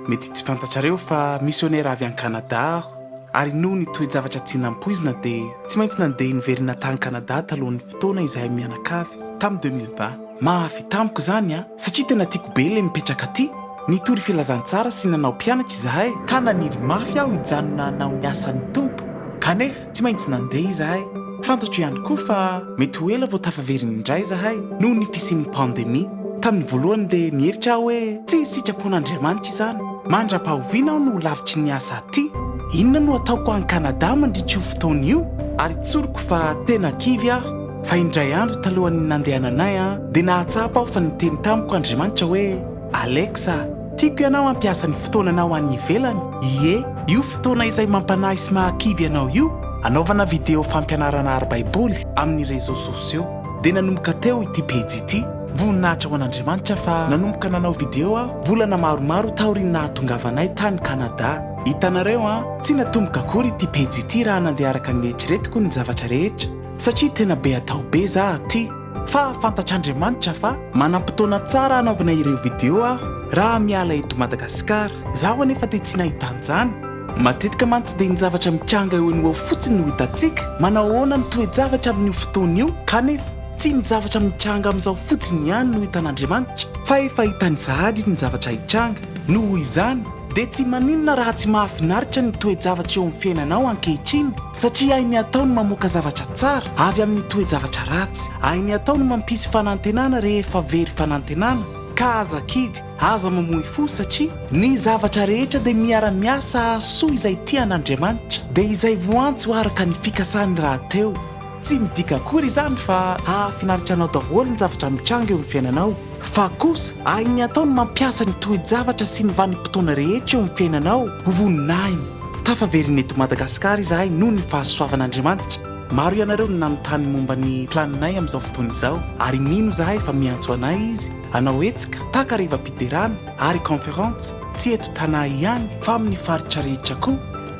Mety tsy fantatrareo fa misionera avy any Canada aho, ary noho ny toe-javatra tsy nampoizina dia tsy maintsy nandeha niverina tany Canada talohan'ny fotoana izahay mianakavy, tamin'ny 2020. Mafy tamiko izany an, satria tena tiako be ilay mipetraka aty. Nitory filazantsara sy nanao mpianatra izahay, ka naniry mafy aho hijanona hanao ny asan'ny Tompo. Kanefa. Tsy maintsy nandeha izahay. Fantatro ihany koa fa mety ho ela vao tafaverina indray izahay noho ny fisian'ny pandemia. Tamin'ny voalohany dia nihevitra aho hoe tsy sitrapon'Andriamanitra izany. Mandra-pahoviana aho no ho lavitry ny asa aty? Inona no hataoko any Kanada mandritra io fotoana io? Ary tsoriko fa tena kivy aho. Fa indray andro talohan'ny nandehananay dia nahatsapa aho fa niteny tamiko Andriamanitra hoe, Alex a! Tiako ianao hampiasa ny fotoananao any ivelany, ie, io fotoana izay mampanahy sy mahakivy anao io, anaovana video fampianarana ara-baiboly amin'ny réseaux sociaux. Dia nanomboka teo ity pejy ity. Voninahitra ho an'Andriamanitra fa nanomboka nanao video aho volana maromaro taorian'ny nahatongavanay tany Canada. Hitanareo an, tsy natomboka akory ity pejy ity raha nandeha araka ny eritreretiko ny zavatra rehetra, satria tena be atao be za aty. Fa fantatr'Andriamanitra fa manam-potoana tsara hanaovana ireo video aho raha miala eto Madagasikara. Zaho anefa dia tsy nahita an'izany. Matetika mantsy dia ny zavatra mitranga eo no eo fotsiny no hitantsika. Manao ahoana ny toe-javatra amin'io fotoana io? Kanefa, tsy ny zavatra mitranga amin'izao fotsiny ihany no hitan'Andriamanitra, fa efa hitany sahady ny zavatra hitranga. Noho izany, Dia tsy maninona raha tsy mahafinaritra ny toe-javatra eo amin'ny fiainanao ankehitriny, satria hainy atao ny mamoaka zavatra tsara avy amin'ny toe-javatra ratsy. Hainy atao ny mampisy fanantenana rehefa very fanantenana. Ka aza kivy, aza mamoy fo, satria ny zavatra rehetra dia miara-miasa hahasoa izay tia an'Andriamanitra, dia izay voantso araka ny fikasany rahateo. Tsy midika akory izany fa hahafinaritra anao daholo ny zavatra mitranga eo amin'ny fiainanao. Fa kosa, hainy atao ny mampiasa ny toe-javatra sy ny vanim-potoana rehetra eo amin'ny fiainanao ho voninahiny. Tafaverina eto Madagasikara izahay noho ny fahasoavan'Andriamanitra. Maro ianareo no nanontany momba ny planinay amin'izao fotoana izao, ary mino izahay fa miantso anay Izy hanao hetsika, takarivam-piderana ary conférence, tsy eto Tana ihany fa amin'ny faritra rehetra koa.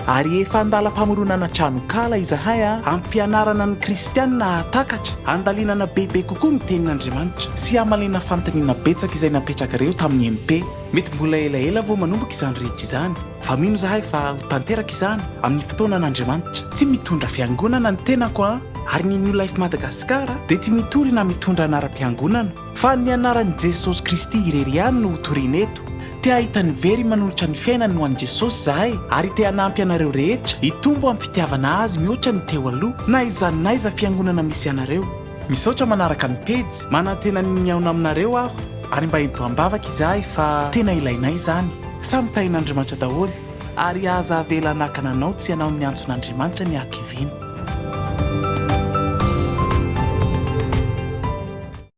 Ary efa an-dalam-pamoronana tranonkala izahay hampianarana ny kristiana hahatakatra, handalinana bebe kokoa ny Tenin'Andriamanitra, sy hamaliana fanontaniana betsaka izay napetrakareo tamin'ny MP. Mety mbola elaela vao manomboka izany rehetra izany, fa mino izahay fa ho tanteraka izany amin'ny fotoanan'Andriamanitra. Tsy mitondra fiangonana ny tenako an! Ary ny New Life Madagascar dia tsy mitory na mitondra anaram-piangonana. Fa ny anaran'i Jesosy Kristy irery ihany no hotorina eto. Te hahita ny very manolotra ny fiainany ho an'i Jesosy izahay ary te hanampy anareo rehetra hitombo amin'ny fitiavana Azy mihoatra ny teo aloha, na aiza n'aiza fiangonana misy anareo. Misaotra manaraka ny pejy, manantena ny mihaona aminareo aho ary mba ento am-bavaka izahay fa tena ilainay izany. Samy tahin'Andriamanitra daholo ary aza avela hanakana anao tsy hanao ny antson'Andriamanitra ny hakiviana.